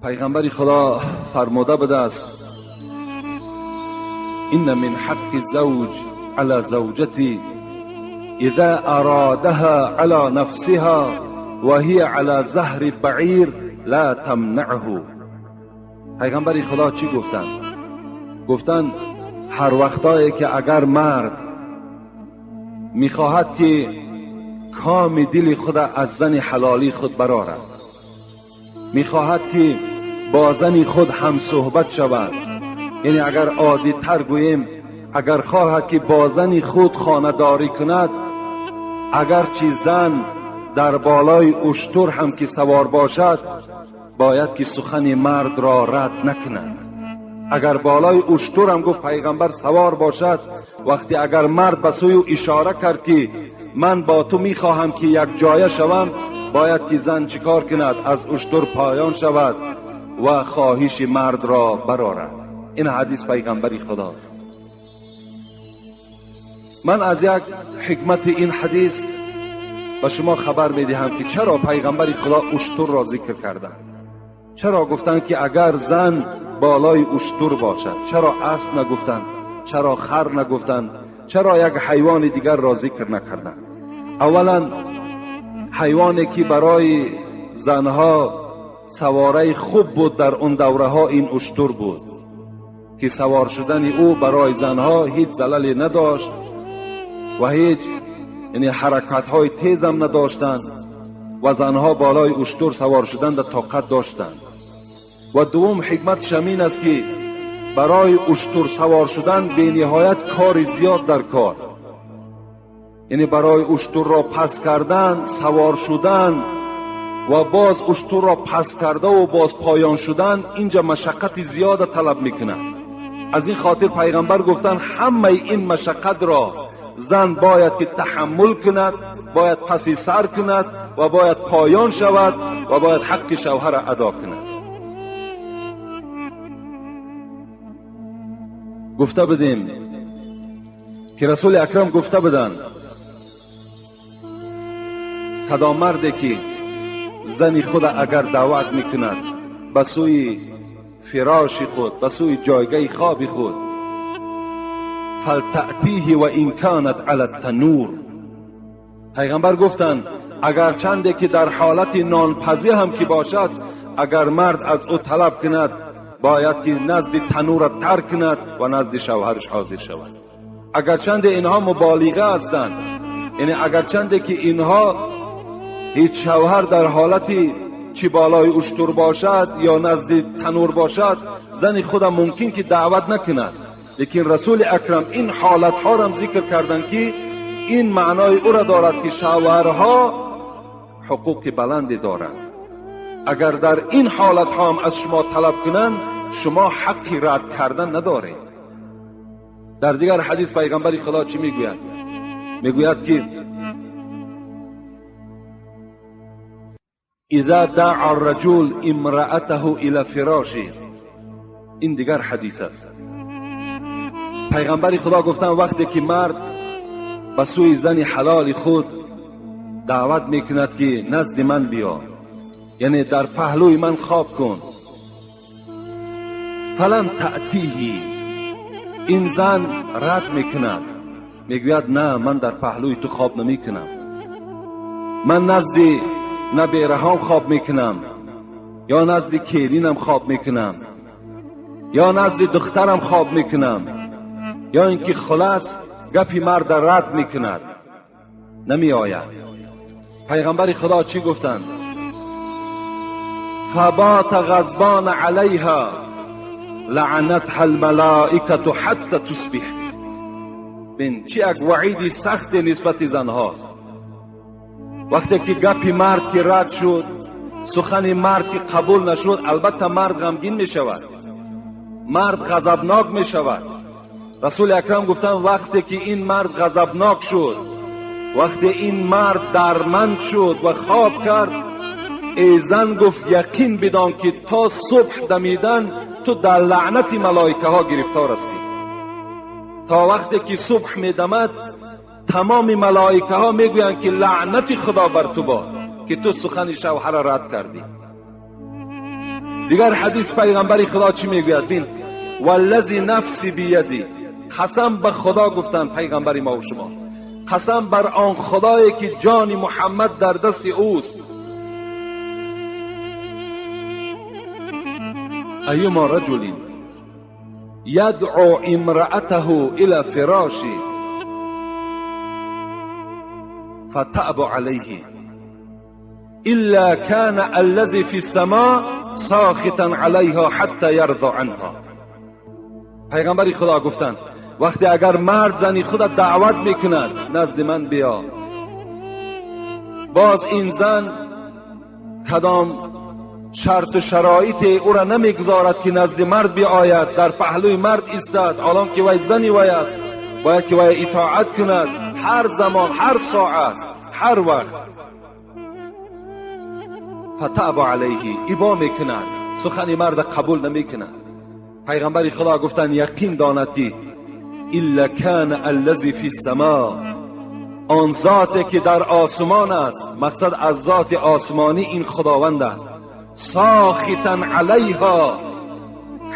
پیغمبر خدا فرموده بوده است ان من حق الزوج على زوجته اذا ارادها على نفسها وهي على ظهر بعیر لا تمنعه. پیغمبر خدا چی گفتند؟ گفتند هر وقتایی که اگر مرد میخواهد که کام دل خود از زن حلالی خود برآرد، میخواهد که با زن خود هم صحبت شود، یعنی اگر عادی تر گوییم اگر خواهد که با زن خود خانه داری کند، اگرچه زن در بالای اشتر هم که سوار باشد باید که سخن مرد را رد نکند. اگر بالای اشتر هم گفت پیغمبر سوار باشد، وقتی اگر مرد به سوی او اشاره کرد که من با تو میخواهم که یک جایه شوم، باید که زن چیکار کند؟ از اشتر پایان شود و خواهش مرد را برآرد. این حدیث پیغمبری خداست. من از یک حکمت این حدیث به شما خبر میدهم که چرا پیغمبر خدا اشتر را ذکر کردند. چرا گفتند که اگر زن بالای اشتر باشد؟ چرا اسب نگفتند؟ چرا خر نگفتند؟ چرا یک حیوان دیگر را ذکر نکردند؟ اولا حیوانی که برای زنها سواره خوب بود در اون دوره ها این اشتر بود که سوار شدن او برای زنها هیچ زللی نداشت و هیچ یعنی حرکت های تیز هم نداشتند و زنها بالای اشتر سوار شدن در طاقت داشتند. و دوم حکمت شمین است که برای اشتر سوار شدن به نهایت کار زیاد در کار، یعنی برای اشتر را پس کردن، سوار شدن و باز اشتر را پس کرده و باز پایان شدن، اینجا مشقت زیاد طلب میکنه. از این خاطر پیغمبر گفتن همه این مشقت را زن باید که تحمل کند، باید پسی سر کند و باید پایان شود و باید حق شوهر را ادا کند. گفته بودیم که رسول اکرم گفته بودند کدام مردی که زن خود اگر دعوت میکند به سوی فراش خود، به سوی جایگاه خواب خود، فلتأتیه و این کانت علی التنور. پیغمبر گفتند اگر چنده که در حالت نانپزی هم که باشد، اگر مرد از او طلب کند باید که نزد تنور ترک کند و نزد شوهرش حاضر شود. اگر چند اینها مبالغه هستند، یعنی اگر چنده که اینها هیچ شوهر در حالتی چی بالای اشتر باشد یا نزد تنور باشد زن خودم ممکن که دعوت نکند، لیکن رسول اکرم این حالتها را ذکر کردند که این معنای او را دارد که شوهرها حقوق بلندی دارند. اگر در این حالت ها هم از شما طلب کنند شما حقی رد کردن ندارید. در دیگر حدیث پیغمبر خدا چی میگوید؟ میگوید که اذا دعا الرجل امرأته الى فراشه. این دیگر حدیث است. پیغمبر خدا گفتن وقتی که مرد به سوی زن حلال خود دعوت میکند که نزد من بیا، یعنی در پهلوی من خواب کن، فلن تأتیه، این زن رد میکند، میگوید نه من در پهلوی تو خواب نمیکنم، من نزد نبیرهام خواب میکنم یا نزد کیلینم خواب میکنم یا نزد دخترم خواب میکنم، یا اینکه خلاص گپی مرد رد میکند، نمی آید. پیغمبر خدا چی گفتند؟ فبات غضبان علیها لعنتها الملائکة حتی تصبح. بین چی یک وعید سخت نسبت زنهاست. وقتی که گپی مرد که رد شد، سخن مرد که قبول نشد، البته مرد غمگین می شود، مرد غضبناک می شود. رسول اکرم گفتند وقتی که این مرد غضبناک شد، وقتی این مرد درمند شد و خواب کرد، ای زن گفت یقین بدان که تا صبح دمیدن تو در لعنت ملائکه ها گرفتار هستی. تا وقتی که صبح میدمد تمام ملائکه ها میگویند که لعنت خدا بر تو باد که تو سخن شوهر را رد کردی. Дигар ҳадис пайғамбари Худо чӣ мегӯяд? Бин, валлази нафси бияди, қасам ба Худо гуфтанд пайғамбари мо ва шумо, қасам бар он Худое ки ҷони Муҳаммад дар дасти ӯст. Айюма раҷулин ядъу имраатаҳу ила фироши фатабу алайҳи илла кана аллази фи ссама сохитан алайҳа ҳатта ярзо анҳа. Пайғамбари Худо гуфтанд вақте агар мард зани худа даъват мекунад назди ман биё, боз ин зан кадом шарту шароите ӯра намегузорад ки назди мард биояд, дар паҳлӯи мард истад, ҳолон ки вай зани вай аст, бояд ки вай итоат кунад ҳар замон, ҳар соат, ҳар вақт. Фатабу алайҳи, ибо мекунад, сухани марда қабул намекунад. Пайғамбари Худо гуфтанд яқин донад ки илла кана аллази фи ссама, он зоте ки дар осмон аст, мақсад аз зоти осмонӣ ин Худованд аст, сохитан алайҳа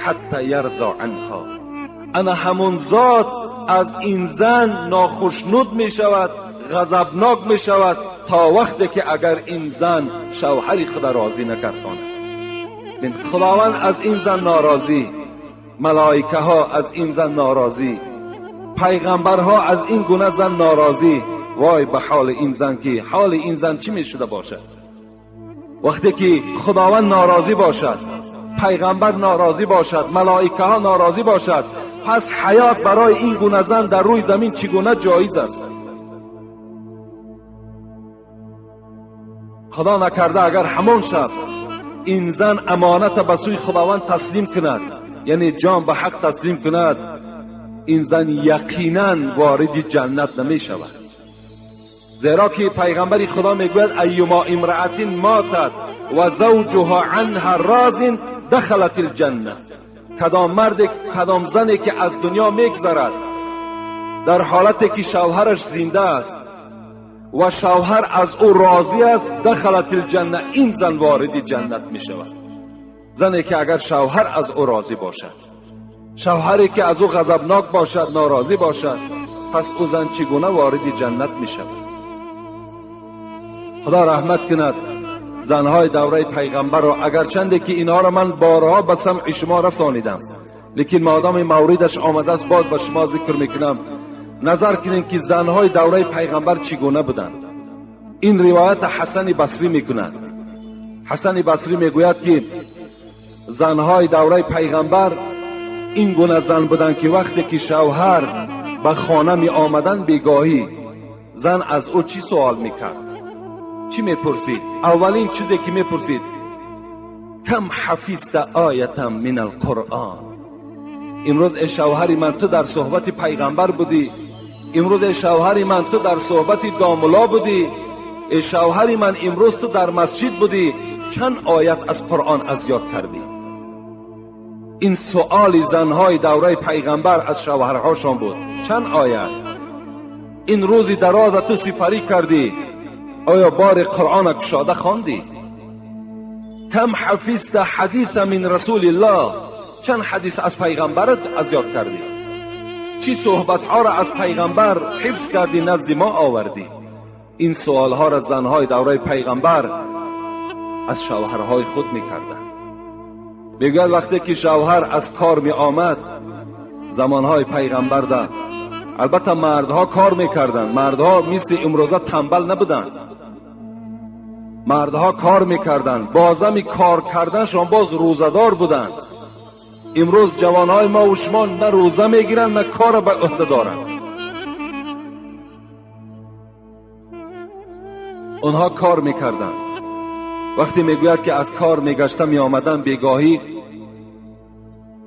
ҳатта ярзо анҳа, ана ҳамон зот аз ин зан нохушнуд мешавад, ғазабнок мешавад то вақте ки агар ин зан шавҳари худа розӣ накардонад. Худованд аз ин зан норозӣ, малоикаҳо аз ин зан норозӣ, пайғамбарҳо аз ин гуна зан норозӣ. Вой ба ҳоли ин зан, ки ҳоли ин зан чӣ мешуда бошад? Вақте ки Худованд норозӣ бошад, пайғамбар норозӣ бошад, малоикаҳо норозӣ бошад, пас ҳаёт барои ин гуна зан дар рӯи замин чӣ гуна ҷоиз аст? Худо накарда агар ҳамон шаб ин зан амоната ба сӯи Худованд таслим кунад, яъне ҷон ба ҳақ таслим кунад, ин зан яқинан вориди ҷаннат намешавад. Зеро ки пайғамбари Худо мегӯяд айюма имраатин матат ва завҷуҳа анҳа розин дахалат алҷанна, кадом марде, кадом зане ки аз дунё мегзарад дар ҳолате ки шавҳараш зинда аст ва шавҳар аз ӯ розӣ аст, дахалат алҷанна, ин зан вориди ҷаннат мешавад. Зане ки агар шавҳар аз ӯ розӣ бошад, шавҳаре ки аз ӯ ғазабнок бошад, норозӣ бошад, пас ӯ зан чӣ гуна вориди ҷаннат мешавад? Худо раҳмат кунад занҳои давраи пайғамбарро, агарчанде ки инҳоро ман борҳо ба самъи шумо расонидам, лекин модоми мавридаш омадааст боз ба шумо зикр мекунам. Назар кунед ки занҳои давраи пайғамбар чӣ гуна буданд. Ин ривоята Ҳасани Басрӣ мекунад. Ҳасани Басрӣ мегӯяд ки занҳои давраи пайғамбар ин гуна зан буданд ки вақте ки шавҳар ба хона меомаданд бегоҳӣ, зан аз ӯ чӣ суол мекард, чӣ мепурсид? Аввалин чизе ки мепурсид, кам ҳафизта оятан мин алқуръон. Имрӯз эй шавҳари ман ту дар суҳбати пайғамбар будӣ, имрӯз эй шавҳари ман ту дар суҳбати домуло будӣ, эй шавҳари ман имрӯз ту дар масҷид будӣ, чанд оят аз Қуръон аз ёд кардӣ? Ин суоли занҳои давраи пайғамбар аз шавҳарҳошон буд. Чанд оят? Ин рӯзи дароза ту сипарӣ кардӣ, оё бори Қуръона кушода хондӣ? Кам ҳафизта ҳадиса мин расулиллоҳ, чанд ҳадис аз пайғамбарат аз ёд кардӣ? Чӣ суҳбатҳоро аз пайғамбар ҳифз кардӣ, назди мо овардӣ? Ин суолҳоро занҳои давраи пайғамбар аз шавҳарҳои худ мекарданд. Мегӯяд вақте ки шавҳар аз кор меомад, замонҳои пайғамбарда албатта мардҳо кор мекарданд, мардҳо мисли имрӯза танбал набуданд, мардҳо кор мекарданд, бозами кор карданшон боз рӯзадор буданд. Имрӯз ҷавонҳои мо ва шумо на рӯза мегиранд, на корро ба ӯҳда доранд. Онҳо кор мекарданд. Вақте мегӯяд ки аз кор мегашта меомаданд бегоҳӣ,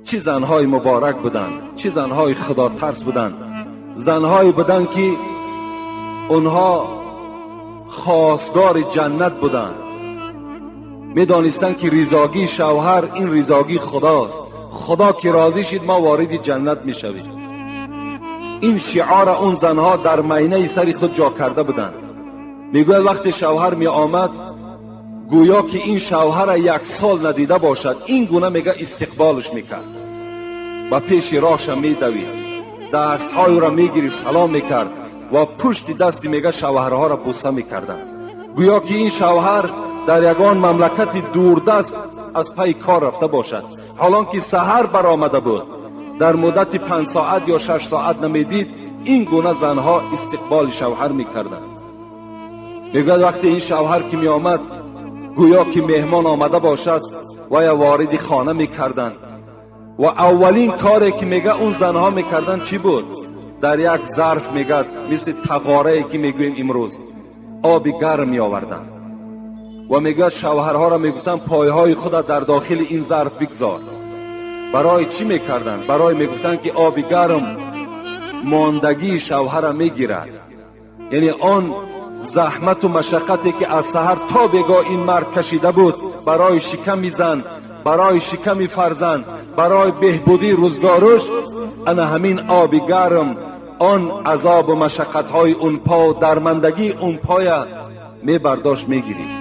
чӣ занҳои муборак буданд, чӣ занҳои худотарс буданд, занҳое буданд ки онҳо хостгори ҷаннат буданд, медонистанд ки ризогии шавҳар ин ризогии худост, худо ки розӣ шид мо вориди ҷаннат мешавем. Ин шиъора он занҳо дар майнаи сари худ ҷо карда буданд. Мегӯяд вақте шавҳар меомад гӯё ки ин шавҳара як сол надида бошад, ин гуна мега истиқболаш мекард, ба пеши роҳша медавид, дастҳои ӯро мегирифт, салом мекард ва пушти дасти мега шавҳарҳоро буса мекарданд, гӯё ки ин шавҳар дар ягон мамлакати дурдаст аз пайи кор рафта бошад, ҳолон ки саҳар баромада буд, дар муддати 5 соат ё 6 соат намедид. Ин гуна занҳо истиқболи шавҳар мекарданд. Мегӯяд вақте ин шавҳар ки меомад, гӯё ки меҳмон омада бошад, ва я вориди хона мекарданд ва аввалин коре ки мега он занҳо мекарданд чӣ буд? Дар як зарф мегӯяд, мисли тағорае ки мегӯем имрӯз, оби гарм меоварданд ва мегӯяд шавҳарҳоро мегуфтанд пойҳои худро дар дохили ин зарф бигзор. Барои чӣ мекарданд? Барои мегуфтанд ки оби гарм мондагии шавҳара мегирад, яъне он заҳмату машаққате ки аз саҳар то бегоҳ ин мард кашида буд барои шиками зан, барои шиками фарзанд, барои беҳбудии рӯзгоруш, ана ҳамин оби гарм он азобу машаққатҳои он по, дармандагии он поя мебардошт, мегирифт.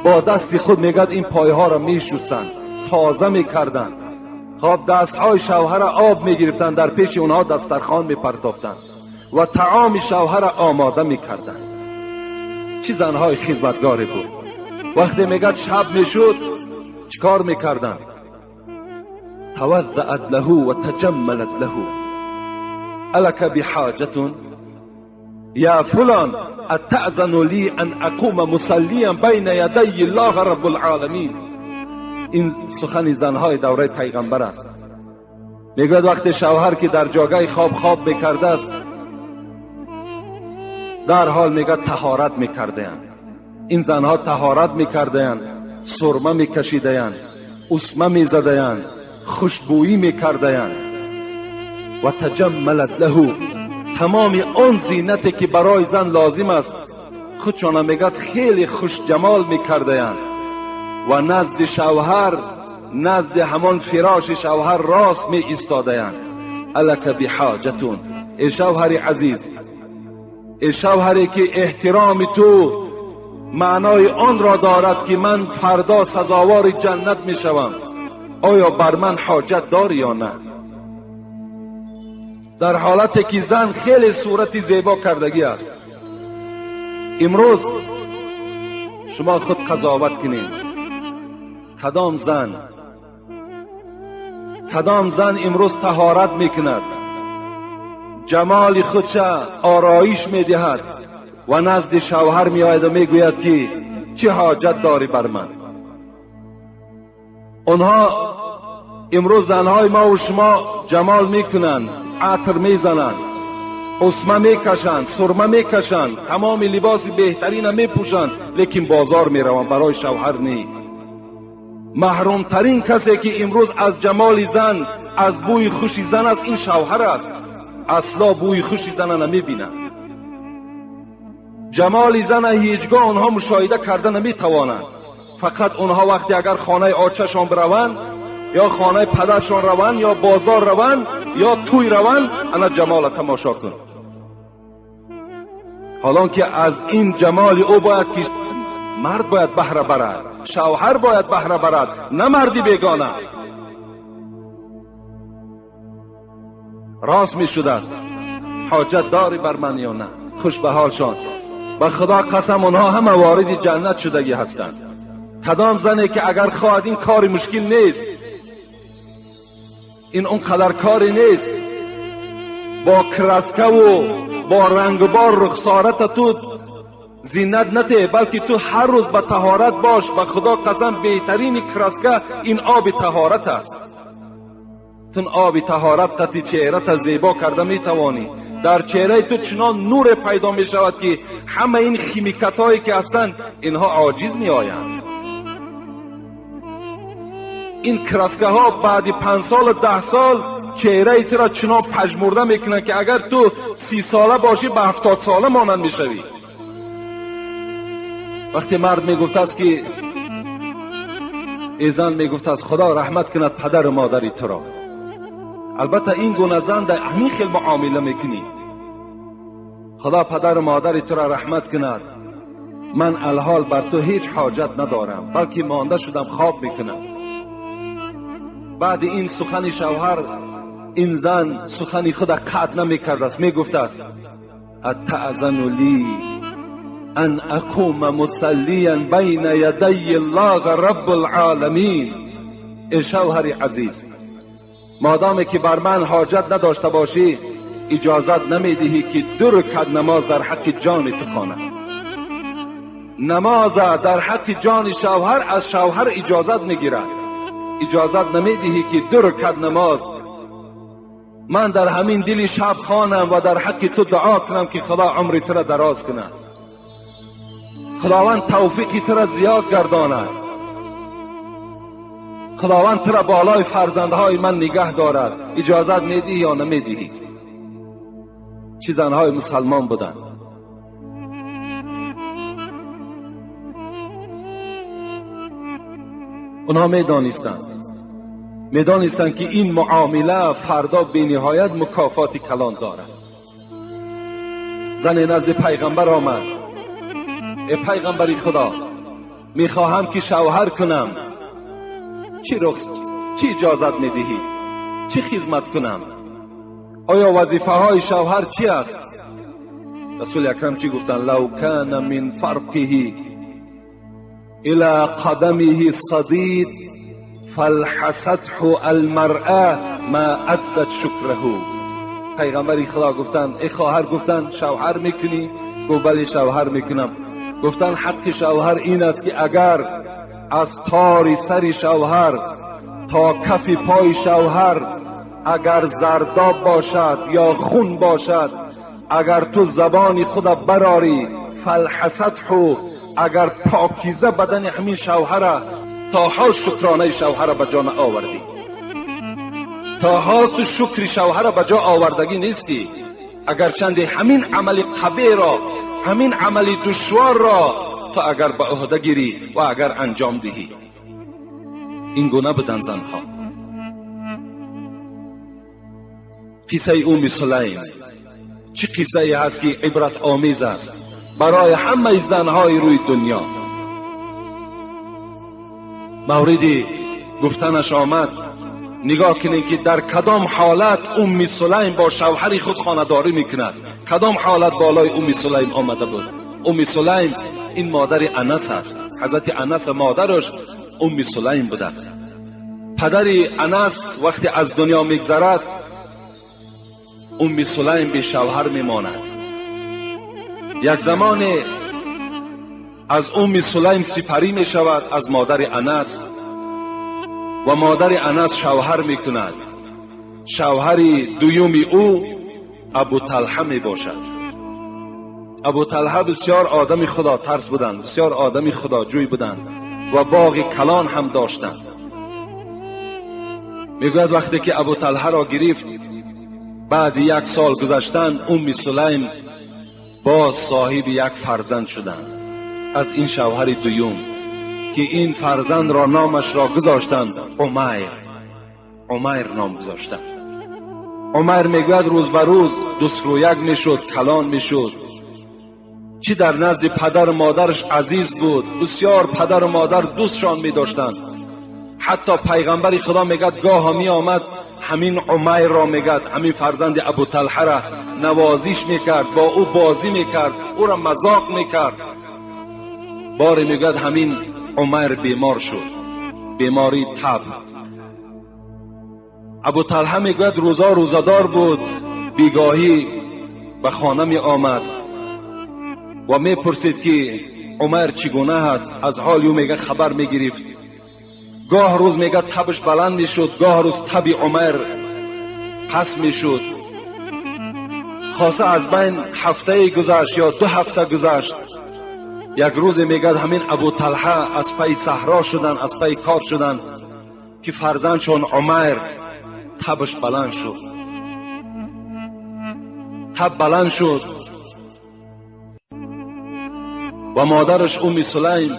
Бо дасти худ мегӯяд ин пойҳоро мешустанд, тоза мекарданд. Хоб дастҳои шавҳара об мегирифтанд, дар пеши онҳо дастархон мепартофтанд ва таоми шавҳара омода мекарданд. Чӣ занҳои хизматгоре буд! Вақте мегӯяд шаб мешуд, чӣ кор мекарданд? Таваззаат лаҳу ва таҷаммалат лаҳу. Алака биҳоҷатун я фулон атаъзану ли ан ақума мусаллиян байна ядайи ллоҳи раббулъоламин. Ин сухани занҳои давраи пайғамбар аст. Мегӯяд вақте шавҳар ки дар ҷогаи хоб хоб мекардааст, дарҳол мегӯяд таҳорат мекардаянд. Ин занҳо таҳорат мекардаянд, сурма мекашидаянд, усма мезадаянд, хушбӯӣ мекардаянд. Ва таҷаммалат лаҳу, тамоми он зинате ки барои зан лозим аст, худшона мегӯяд хеле хушҷамол мекардаянд ва назди шавҳар, назди ҳамон фироши шавҳар рост меистодаянд. Алака биҳоҷатун, эй шавҳари азиз, эй шавҳаре ки эҳтироми ту маънои онро дорад ки ман фардо сазовори ҷаннат мешавам, оё бар ман ҳоҷат дорӣ ё на? Дар ҳолате ки зан хеле сурати зебо кардагӣ аст. Имрӯз шумо худ қазоват кунед, кадом зан, кадом зан имрӯз таҳорат мекунад, ҷамоли худша ороиш медиҳад ва назди шавҳар меояд ва мегӯяд ки чӣ ҳоҷат дорӣ бар ман? Онҳо имрӯз занҳои мо ва шумо ҷамол мекунанд, атр мезананд, усма мекашанд, сурма мекашанд, тамоми либоси беҳтарина мепӯшанд, лекин бозор мераванд, барои шавҳар не. Маҳрумтарин касе ки имрӯз аз ҷамоли зан, аз бӯи хуши зан аст, ин шавҳар аст. Асло бӯи хуши зана намебинад. Ҷамоли зана ҳеҷ гоҳ онҳо мушоҳида карда наметавонанд. Фақат онҳо вақте агар хонаи очашон бираванд, ё хонаи падаршон раванд, ё бозор раванд, ё тӯй раванд, ана ҷамола тамошо кун. Ҳолон ки аз ин ҷамоли ӯ бояд ки мард бояд баҳра барад, шавҳар бояд баҳра барад, на марди бегона. Рост мешудааст, ҳоҷат дорӣ бар ман ё на? Хуш ба ҳолшон. Ба худо қасам, онҳо ҳама вориди ҷаннат шудагӣ ҳастанд. Кадом зане ки агар хоҳад, ин кори мушкил нест, ин он қадар коре нест, бо краскаву бо рангубор рухсората ту зинат нате, балки ту ҳар рӯз ба таҳорат бош. Ба худо қасам, беҳтарини краска ин оби таҳорат аст. Тун оби таҳорат қати чеҳрата зебо карда метавонӣ. Дар чеҳраи ту чунон нуре пайдо мешавад ки ҳама ин химикатҳое ки ҳастанд, инҳо оҷиз меоянд. Ин краскаҳо баъди 5 солу 10 сол чеҳраи туро чунон пажмурда мекунанд ки агар ту 30 сола бошӣ, ба 70 сола монанд мешавӣ. Вақте мард мегуфтааст ки эй зан, мегуфтааст худо раҳмат кунад падару модари туро. Албатта ин гуна зан дар ҳамин хел муомила мекунӣ. Худо падару модари туро раҳмат кунад, من الحال بر تو هیچ حاجت ندارم، بلکه مانده شدم خواب میکنم. بعد این سخن شوهر، این زن سخن خود قطع نمیکرد است، میگفت است اتأذن لی ان اقوم مصلیا بین یدی الله رب العالمین. ای شوهر عزیز، مادامی که بر من حاجت نداشته باشی اجازت نمیدهی که 2 رکعت نماز در حق جان تو خوانم. نماز در حق جان شوهر از شوهر اجازت میگیرد، اجازت نمیدهی که 2 رکعت نماز من در همین دل شب خوانم و در حق تو دعا کنم که خدا عمر تو را دراز کند، خداوند توفیق تو را زیاد گرداند، خداوند تو را بالای فرزندهای من نگه دارد. اجازت میدهی یا نمیدهی؟ چه زنهای مسلمان بودند. اونها میدانستند که این معامله فردا به نهایت مکافات کلان دارد. زن نزد پیغمبر آمد، ای پیغمبر خدا، میخواهم که شوهر کنم، چی رخصت، چی اجازت میدهی، چی خدمت کنم، آیا وظیفه های شوهر چی است؟ رسول اکرم چی گفتند؟ لو کان من فرقه الى قدمه صدید فالحسته المرأة ما ادت شکره. پیغمبر خدا گفتند ای خواهر، گفتند شوهر میکنی؟ گفت بله شوهر میکنم. گفتند حق شوهر این است که اگر از تار سر شوهر تا کف پای شوهر اگر زرداب باشد یا خون باشد، اگر تو زبان خود براری فالحسته، اگر پاکیزه بدن همین شوهر، تا حال شکرانه شوهر به جا آوردی، تا حال تو شکر شوهر به جا آوردگی نیستی، اگر چند همین عمل قبیح را، همین عمل دشوار را تو اگر به عهده گیری و اگر انجام دهی. این گونه بودن زنها. قصه ام سلیم چه قصه ای هست که عبرت آمیز است برای همه زنهای روی دنیا. مورد گفتنش آمد، نگاه کنید که در کدام حالت ام سلیم با شوهر خود خانه‌داری میکند، کدام حالت بالای ام سلیم آمده بود. ام سلیم این مادر انس است، حضرت انس مادرش ام سلیم بوده. پدر انس وقتی از دنیا میگذرد، ام سلیم به شوهر میماند. یک زمان از ام سلیم سپری می شود از مادر انس و مادر انس شوهر می کند. شوهر دویم او ابو طلحه می باشد. ابو طلحه بسیار آدم خدا ترس بودند، بسیار آدم خداجوی بودند و باغ کلان هم داشتند. میگوید وقتی که ابو طلحه را گرفت، بعد 1 سال گذشتن، ام سلیم باز صاحب یک فرزند شدند از این شوهر دویم که این فرزند را نامش را گذاشتند عمیر. عمیر نام گذاشتند. عمیر میگوید روز به روز 2 یک میشد، کلان میشد. چی در نزد پدر و مادرش عزیز بود، بسیار پدر و مادر دوستشان میداشتند. حتی پیغمبر خدا میگد گاه می آمد همین عمیر را میگد، همین فرزند ابو طلحه را نوازش میکرد، با او بازی میکرد، او را مذاق میکرد. باری میگد همین عمر بیمار شد، بیماری تب. ابو طلحه میگوید روزا روزدار بود، بیگاهی به خانه می آمد و می پرسید که عمر چگونه هست. از حال او میگه خبر میگرفت. گاه روز میگه تبش بلند میشد، گاه روز تب عمر پس میشد. خاصه از بین هفته گذشت یا 2 هفته گذشت، یک روز میگه همین ابو طلحه از پی صحرا شدن، از پی کار شدن که فرزندشون عمر تبش بلند شد. تب بلند شد و مادرش ام سلیم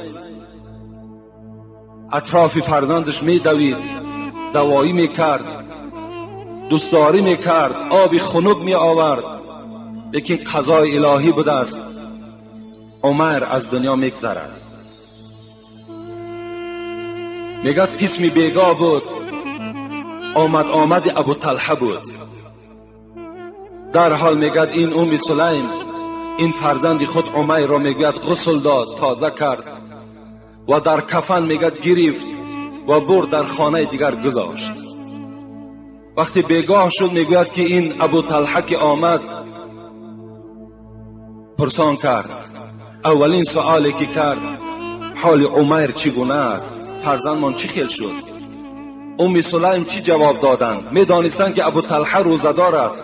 اطراف فرزندش میدوید، دوایی میکرد، دوستداری میکرد، آب خنک می آورد. لیکن قضای الهی بوده است. Умайр аз дунё мегзарад. Мегӯяд қисми бегоҳ буд, омад омади Абу Талҳа буд. Дарҳол мегӯяд ин Умми Сулайм ин фарзанди худ Умайрро мегӯяд ғусл дод, тоза кард ва дар кафан мегӯяд гирифт ва бурд дар хонаи дигар гузошт. Вақте бегоҳ шуд мегӯяд ки ин Абу Талҳа ки омад пурсон кард. Аввалин суоле ки кард ҳоли Умайр чӣ гуна аст, фарзандмон чӣ хел шуд? Умми Сулайм чӣ ҷавоб доданд? Медонистанд ки Абу Талҳа рӯзадор аст.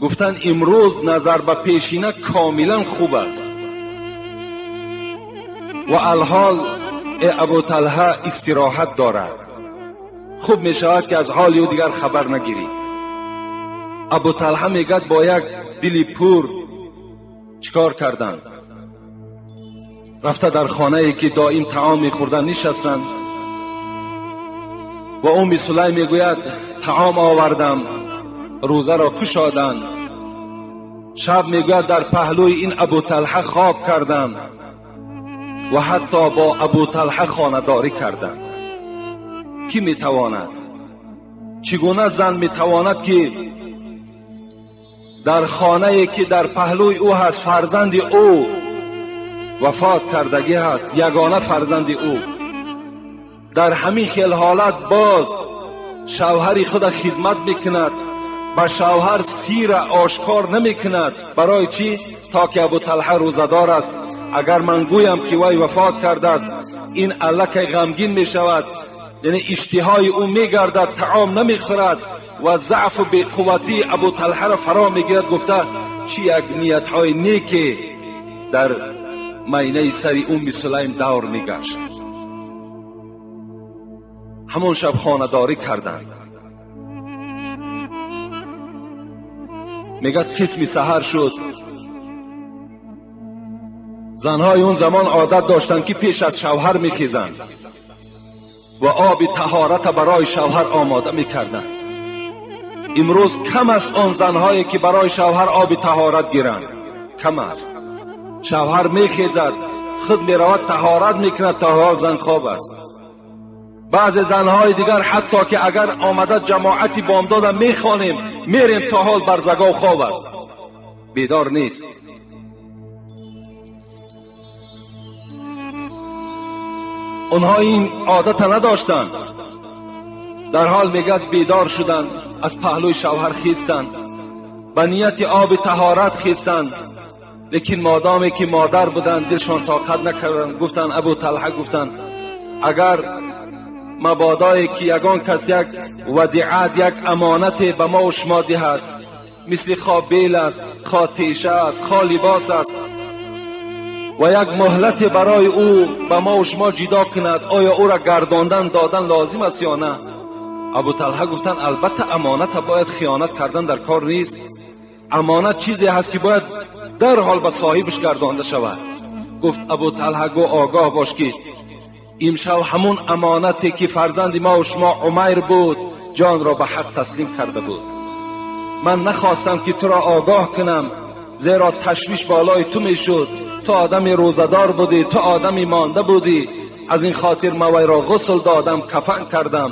Гуфтанд имрӯз назар ба пешина комилан хуб аст. Ва алҳол Абу Талҳа истироҳат дорад. Хуб мешавад ки аз ҳоли ӯ дигар хабар нагирӣ. Абу Талҳа мегӯяд бо як дили пур чикор карданд? Рафта дар хонае ки доим таом мехӯрданд нишастанд ва Умми Сулайм мегӯяд таом овардам, рӯзаро кушоданд. Шаб мегӯяд дар паҳлӯи ин Абу Талҳа хоб кардам ва ҳатто бо Абу Талҳа хонадорӣ кардам. Кӣ метавонад? Чӣ гуна зан метавонад ки дар хонае ки дар паҳлӯи ӯ ҳаст фарзанди ӯ вафот кардагӣ ҳаст, ягона фарзанди ӯ, дар ҳамин хел ҳолат боз шавҳари худа хизмат мекунад, ба шавҳар сира ошкор намекунад. Барои чӣ? То ки Абу Талҳа рӯзадор аст. Агар ман гӯям ки вай вафот кардааст, ин аллакай ғамгин мешавад, яъне иштиҳои ӯ мегардад, таом намехӯрад ва заъфу беқувватии Абу Талҳаро фаро мегирад. Гуфта чӣ як ниятҳои неке дар майнаи сари Умми Сулайм давр мегашт. Ҳамон шаб хонадорӣ карданд. Мегӯяд қисми саҳар шуд. Занҳои он замон одат доштанд ки пеш аз шавҳар мехезанд ва оби таҳората барои шавҳар омода мекарданд. Имрӯз кам аст он занҳое ки барои шавҳар оби таҳорат гиранд. Кам аст. Шавҳар мехезад, худ меравад таҳорат мекунад, то ҳол зан хоб аст. Баъзе занҳои дигар ҳатто ки агар омада ҷамоати бомдода мехонем, мерем то ҳол барзагов хоб аст, бедор нест. Онҳо ин одата надоштанд. Дар ҳол мегӯяд бедор шуданд, аз паҳлӯи шавҳар хестанд, ба нияти оби таҳорат хестанд. Лекин модоме ки модар буданд дилшон тоқат накарданд. Гуфтанд Абу Талҳа, гуфтанд агар мабодое ки ягон кас як вадиат, як амонате ба мо ва шумо диҳад, мисли хо бел аст, хо теша аст, хо либос аст, ва як муҳлате барои ӯ ба мо ва шумо ҷидо кунад, оё ӯра гардондан додан лозим аст ё на? Абу Талҳа гуфтанд албатта амоната бояд хиёнат кардан дар кор нест. Амонат чизе ҳаст ки бояд дарҳол ба соҳибаш гардонда шавад. Гуфт Абу Талҳа гӯ огоҳ бош ки имшаб ҳамун амонате ки фарзанди мо ва шумо Умайр буд ҷонро ба ҳақ таслим карда буд. Ман нахостам ки туро огоҳ кунам, зеро ташвиш болои ту мешуд. Ту одами рӯзадор будӣ, ту одами монда будӣ. Аз ин хотир ман вайро ғусл додам, кафан кардам.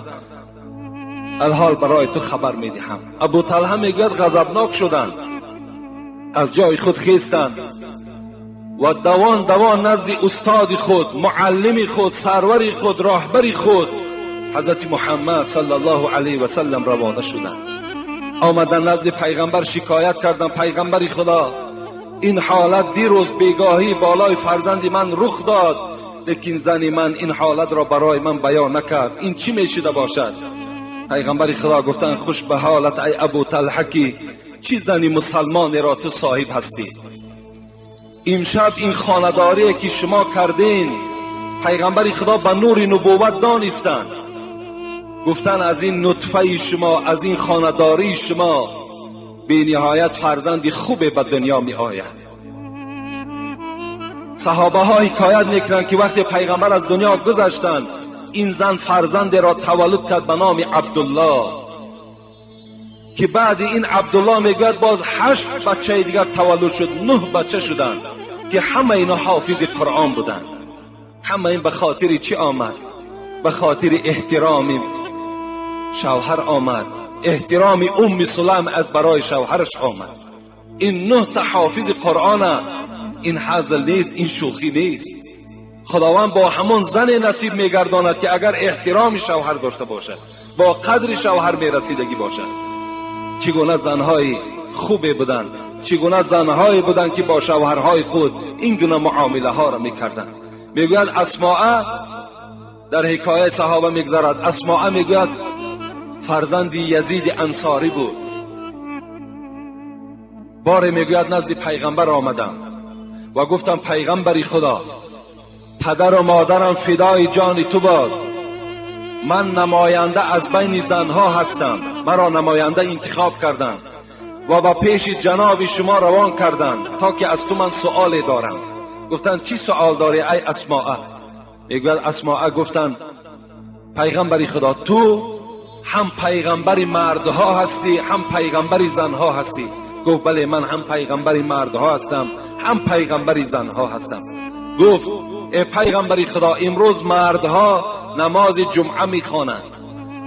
Алҳол барои ту хабар медиҳам. Абу Талҳа мегӯяд ғазабнок шуданд, аз ҷои худ хестанд ва давон давон назди устоди худ, муаллими худ, сарвари худ, роҳбари худ ҳазрати Муҳаммад саллаллоҳу алайҳи васаллам равона шуданд. Омадан назди пайғамбар шикоят карданд: пайғамбари Худо, ин ҳолат дирӯз бегоҳӣ болои фарзанди ман рух дод, лекин зани ман ин ҳолатро барои ман баён накард. Ин чӣ мешуда бошад? Пайғамбари Худо гуфтанд хуш ба ҳолат ай Абу Талҳа ки чӣ зани мусалмонеро ту соҳиб ҳастӣ. Имшаб ин хонадорие ки шумо кардин, пайғамбари Худо ба нури нубувват донистанд. Гуфтанд аз ин нутфаи шумо, аз ин хонадории шумо бениҳоят фарзанди хубе ба дунё меояд. Саҳобаҳо ҳикоят мекунанд ки вақте пайғамбар аз дунё гузаштанд, ин зан фарзандеро таваллуд кард ба номи Абдуллоҳ, ки баъди ин Абдуллоҳ мегӯяд боз 8 бачаи дигар таваллуд шуд, 9 бача шуданд. ки ҳама ино ҳофизи Қуръон буданд. Ҳама ин ба хотири чӣ омад? Ба хотири эҳтироми шавҳар омад. Эҳтироми Умми Сулайм аз барои шавҳараш омад. Ин 9 та ҳофизи Қуръона, ин ҳазл нест, ин шӯхӣ нест. Худованд бо ҳамон зане насиб мегардонад ки агар эҳтироми шавҳар дошта бошад, бо қадри шавҳар мерасидагӣ бошад. Чӣ гуна занҳои хубе буданд, чӣ гуна занҳое буданд ки бо шавҳарҳои худ ин гуна муомилаҳоро мекарданд. Мегӯяд Асмоа, дар ҳикояи саҳоба мегузарад, Асмоа мегӯяд фарзанди Язиди Ансорӣ буд. Боре мегӯяд назди пайғамбар омадам ва гуфтам пайғамбари Худо, падару модарам фидои ҷони ту бод, ман намоянда аз байни занҳо ҳастам, маро намоянда интихоб карданд ва ба пеши ҷаноби шумо равон карданд то ки аз ту ман суоле дорам. Гуфтанд чӣ суол дорӣ ай Асмоа? Мегӯяд Асмоа гуфтанд пайғамбари Худо, ту ҳам пайғамбари мардҳо ҳастӣ, ҳам пайғамбари занҳо ҳастӣ. Гуфт бале, ман ҳам пайғамбари мардҳо ҳастам, ҳам пайғамбари занҳо ҳастам. Гуфт эй пайғамбари Худо, имрӯз мардҳо намози ҷумъа мехонанд,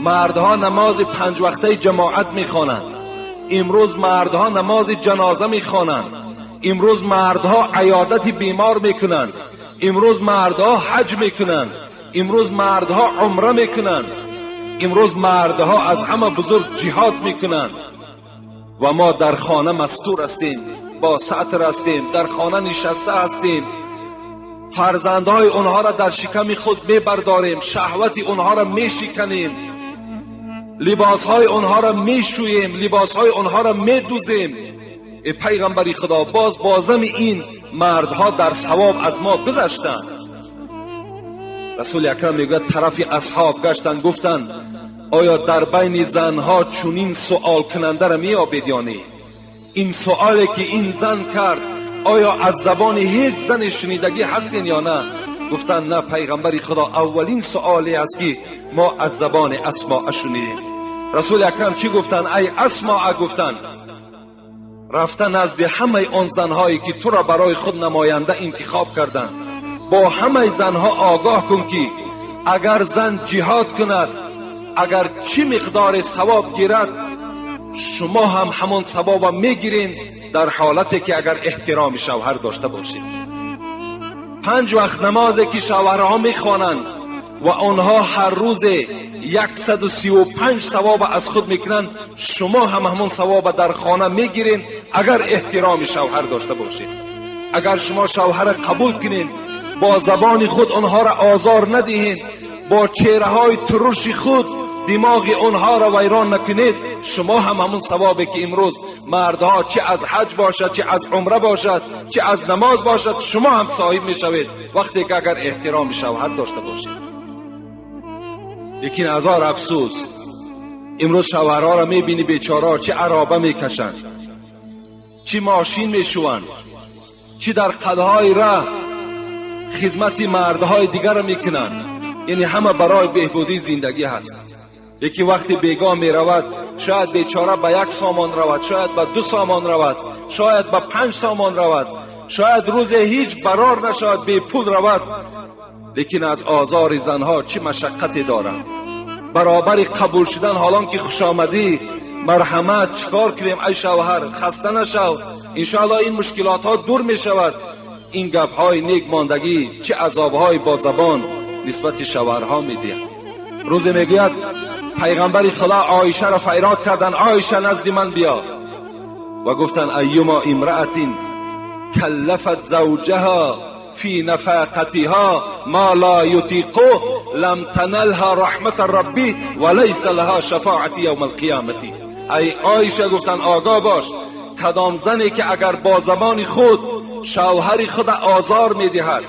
мардҳо намози панҷвақтаи ҷамоат мехонанд, имрӯз мардҳо намози ҷаноза мехонанд, имрӯз мардҳо аёдати бемор мекунанд, имрӯз мардҳо ҳаҷ мекунанд, имрӯз мардҳо умра мекунанд, имрӯз мардҳо аз ҳама бузург ҷиҳод мекунанд ва мо дар хона мастур ҳастем, бо сатр ҳастем, дар хона нишаста ҳастем, фарзандҳои онҳоро дар шиками худ мебардорем, шаҳвати онҳоро мешиканем, либосҳои онҳоро мешӯем, либосҳои онҳоро медӯзем. Эй пайғамбари Худо, боз бозами ин мардҳо дар савоб аз мо гузаштанд. Расули Акрам мегӯяд тарафи асҳоб гаштанд, гуфтанд оё дар байни занҳо чунин суолкунандаро меёбед ё не? Ин суоле ки ин зан кард оё аз забони ҳеҷ зане шунидагӣ ҳастен ё на? Гуфтанд на, пайғамбари Худо, аввалин суоле аст ки мо аз забони Асмоа шунидем. Расули Акрам чӣ гуфтанд? Ай Асмоа, гуфтанд, рафта назди ҳамаи он занҳое ки туро барои худ намоянда интихоб карданд, бо ҳамаи занҳо огоҳ кун ки агар зан ҷиҳод кунад, агар чӣ миқдори савоб гирад, шумо ҳам ҳамон савоба мегиред дар ҳолате ки агар эҳтироми шавҳар дошта бошед. 5 вақт намозе ки шавҳарҳо мехонанд ва онҳо ҳар рӯзе 135 савоба аз худ мекунанд, шумо ҳам ҳамон савоба дар хона мегиред агар эҳтироми шавҳар дошта бошед. Агар шумо шавҳарро қабул кунед, бо забони худ онҳоро озор надиҳед, бо чеҳраҳои туруши худ димоғи онҳоро вайрон накунед, шумо ҳам ҳамон савобе ки имрӯз мардҳо чӣ аз ҳаҷ бошад, чӣ аз умра бошад, чӣ аз намоз бошад, шумо ҳам соҳиб мешавед вақте ки агар эҳтироми шавҳар дошта бошед. Лекин ҳазор афсӯс, имрӯз шавҳарҳоро мебинӣ бечораҳо чӣ ароба мекашанд, чӣ мошин мешӯванд, чӣ дар қадҳои раҳ хизмати мардҳои дигарро мекунанд. Яъне ҳама барои беҳбудии зиндагӣ ҳаст. Лекин вақти бегоҳ меравад, шояд бечора ба 1 сомон равад, шояд ба 2 сомон равад, шояд ба 5 сомон равад, шояд рӯзе ҳеҷ барор нашавад, бепул равад. Лекин аз озори занҳо чӣ машаққате дорад? Баробари қабул шудан, ҳолон ки хушомадӣ, марҳамат, чикор кунем ай шавҳар, хаста нашав, иншоаллоҳ ин мушкилотҳо дур мешавад. Ин гапҳои нек мондагӣ чӣ азобҳои бо забон нисбати шавҳарҳо медиҳад. Рӯзе мегӯяд пайғамбари Худо Оишаро файрод карданд, Оиша назди ман биё. Ва гуфтанд айюма имраатин каллафат завҷаҳа фи нафақатиҳа ма ла ютиқу лам таналҳа раҳмата рабби ва лайса лаҳа шафоати явма алқиёмати. Ай Оиша, гуфтанд огоҳ бош, кадом зане ки агар бо забони худ шавҳари худ озор медиҳад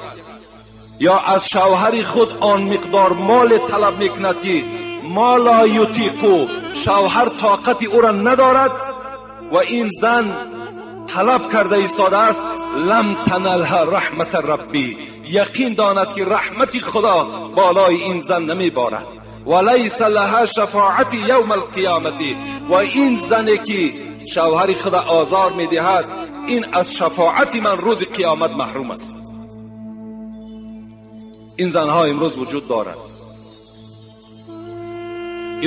ё аз шавҳари худ он миқдор моле талаб мекунад ки ма ла ютиқу, шавҳар тоқати ӯро надорад ва ин зан талаб карда истодааст, лам таналҳа раҳмата рабби, яқин донад ки раҳмати Худо болои ин зан намеборад. Ва лайса лаҳа шафоати явма алқиёмати, ва ин зане ки шавҳари худо озор медиҳад, ин аз шафоати ман рӯзи қиёмат маҳрум аст. Ин занҳо имрӯз вуҷуд дорад.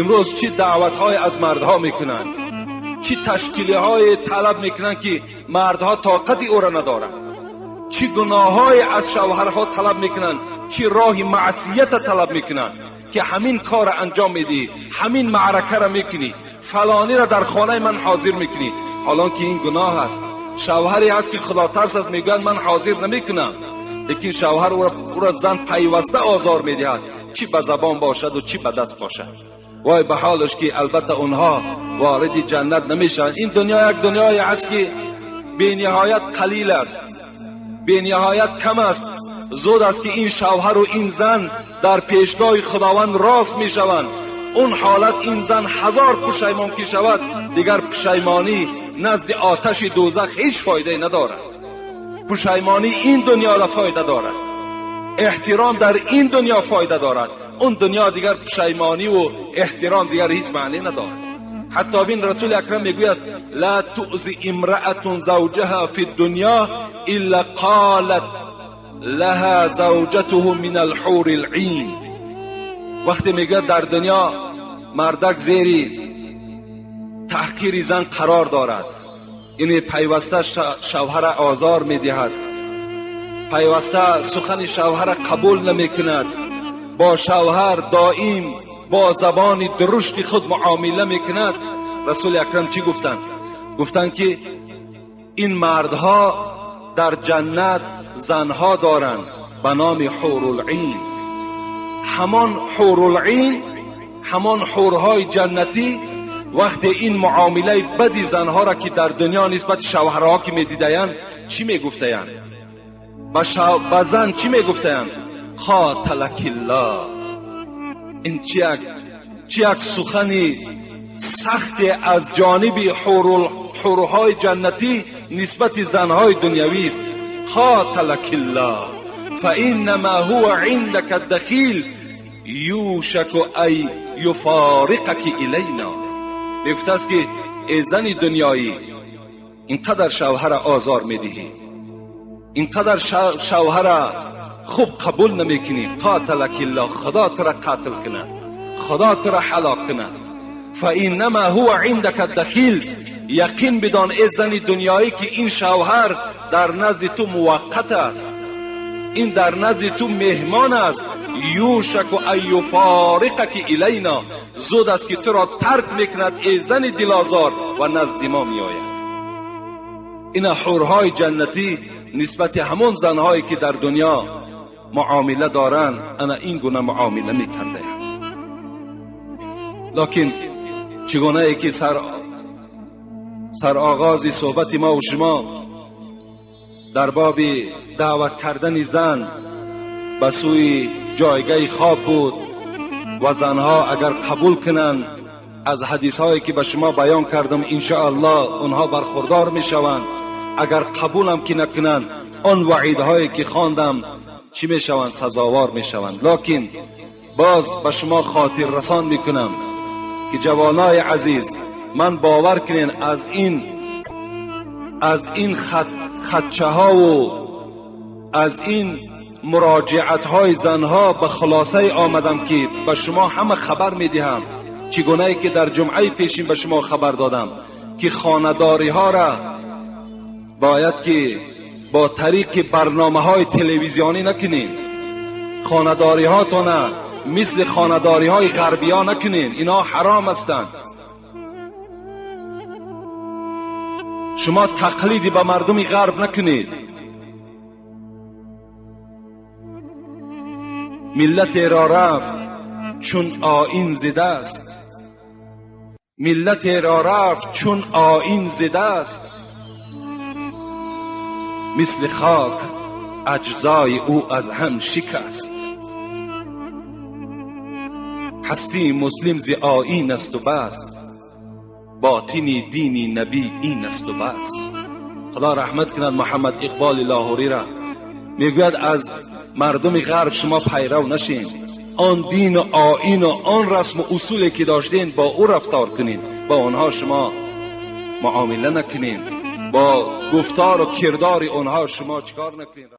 Имрӯз чӣ даъватҳое аз мардҳо мекунанд, чӣ ташкилиҳое талаб мекунанд, ки мардҳо тоқати ӯро надоранд, чӣ гуноҳҳое аз шавҳарҳо талаб мекунанд, чӣ роҳи маъсията талаб мекунанд, ки ҳамин корро анҷом медиҳӣ, ҳамин маъракаро мекунӣ, фалониро дар хонаи ман ҳозир мекунӣ, ҳолон ки ин гуноҳ аст. Шавҳаре ҳаст, ки худотарс аст, мегӯяд ман ҳозир намекунам, лекин шавҳар ӯро зан пайваста озор медиҳад, чӣ ба забон бошаду чӣ ба даст бошад. Вой ба ҳолаш, ки албатта онҳо вориди ҷаннат намешаванд. Ин дунё як дунёе аст, ки бениҳоят қалил аст, бениҳоят кам аст. Зуд аст, ки ин шавҳару ин зан дар пешгоҳи Худованд рост мешаванд. Он ҳолат ин зан ҳазор пушаймон ки шавад, дигар пушаймонӣ назди оташи дӯзах ҳеҷ фоидае надорад. Пушаймонӣ ин дунёро фоида дорад, эҳтиром дар ин дунё фоида дорад. Он дунё дигар пушаймониву эҳтиром дигар ҳеҷ маъне надорад. Ҳатто бин, Расули Акрам мегӯяд: ла туъзи имраатун завҷаҳа фи дунё илла қолат лаҳа завҷатуҳу мин алҳури алъин. Вақте мегӯяд дар дунё мардак зери таҳқири зан қарор дорад, яъне пайваста шавҳара озор медиҳад, пайваста сухани шавҳара қабул намекунад, бо шавҳар доим бо забони дурушти худ муомила мекунад. Расули Акрам чӣ гуфтанд? Гуфтанд, ки ин мардҳо дар ҷаннат занҳо доранд ба номи ҳурулъин. Ҳамон ҳурулъин, ҳамон ҳурҳои ҷаннатӣ, вақте ин муомилаи бади занҳоро, ки дар дунё нисбати шавҳарҳо ки медидаянд, чӣ мегуфтаянд? Ба зан чӣ мегуфтаянд? Қоталакиллоҳ. Ин чӣ як сухани сахте аз ҷониби ҳурҳои ҷаннатӣ нисбати занҳои дунявист. Қоталакиллоҳ фаиннама ҳува индака дахил юшаку ай юфориқаки илайна. Мегуфтааст, ки эй зани дунёӣ, ин қадар шавҳара озор медиҳӣ, ин қадар шавҳара хуб қабул намекунӣ. Қоталакиллоҳ, Худо тура қатл кунад, Худо тура ҳалок кунад. Фаиннама ҳува индака дахил, яқин бидон, эй зани дунёӣ, ки ин шавҳар дар назди ту муваққат аст, ин дар назди ту меҳмон аст. Юшаку ан юфориқаки илайна, зуд аст, ки туро тарк мекунад, эй зани дилозор, ва назди мо меояд. Ина ҳурҳои ҷаннатӣ нисбати ҳамон занҳое, ки дар дунё муомила доранд, ана ин гуна муомила мекардаянд. Локин чигунае ки сароғози суҳбати мо ва шумо дар боби даъват кардани зан ба сӯи ҷойгаҳи хоб буд ва занҳо агар қабул кунанд, аз ҳадисҳое, ки ба шумо баён кардам, иншоаллоҳ онҳо бархурдор мешаванд. Агар қабулам ки накунанд, он ваъидҳое, ки хондам, чӣ мешаванд? Сазовор мешаванд. Локин боз ба шумо хотиррасон мекунам, ки ҷавонои азиз, ман бовар кунен, аз ин хатчаҳову аз ин муроҷиатҳои занҳо ба хулосае омадам, ки ба шумо ҳама хабар медиҳам, чӣ гунае ки дар ҷумъаи пешин ба шумо хабар додам, ки хонадориҳоро бояд ки бо тариқи барномаҳои телевизионӣ накунем, хонадориҳотона мисли хонадориҳои ғарбиё накунем. Инҳо ҳаром ҳастанд. Шумо тақлиди ба мардуми ғарб накунед. Миллатеро рафт чун оин зидаст, миллатеро рафт чун оин зидаст, мисли хок аҷзои ӯ аз ҳам шикаст. Ҳастии муслим зи оин асту бас, ботини дини набӣ ин асту бас. Худо раҳмат кунад Муҳаммад Иқболи Лоҳуриро. Мегӯяд, аз мардуми ғарб шумо пайрав нашед, он дину оину он расму усуле, ки доштед, бо ӯ рафтор кунед, бо онҳо шумо муомила накунед. Бо гуфтору кирдори онҳо шумо чикор накунед.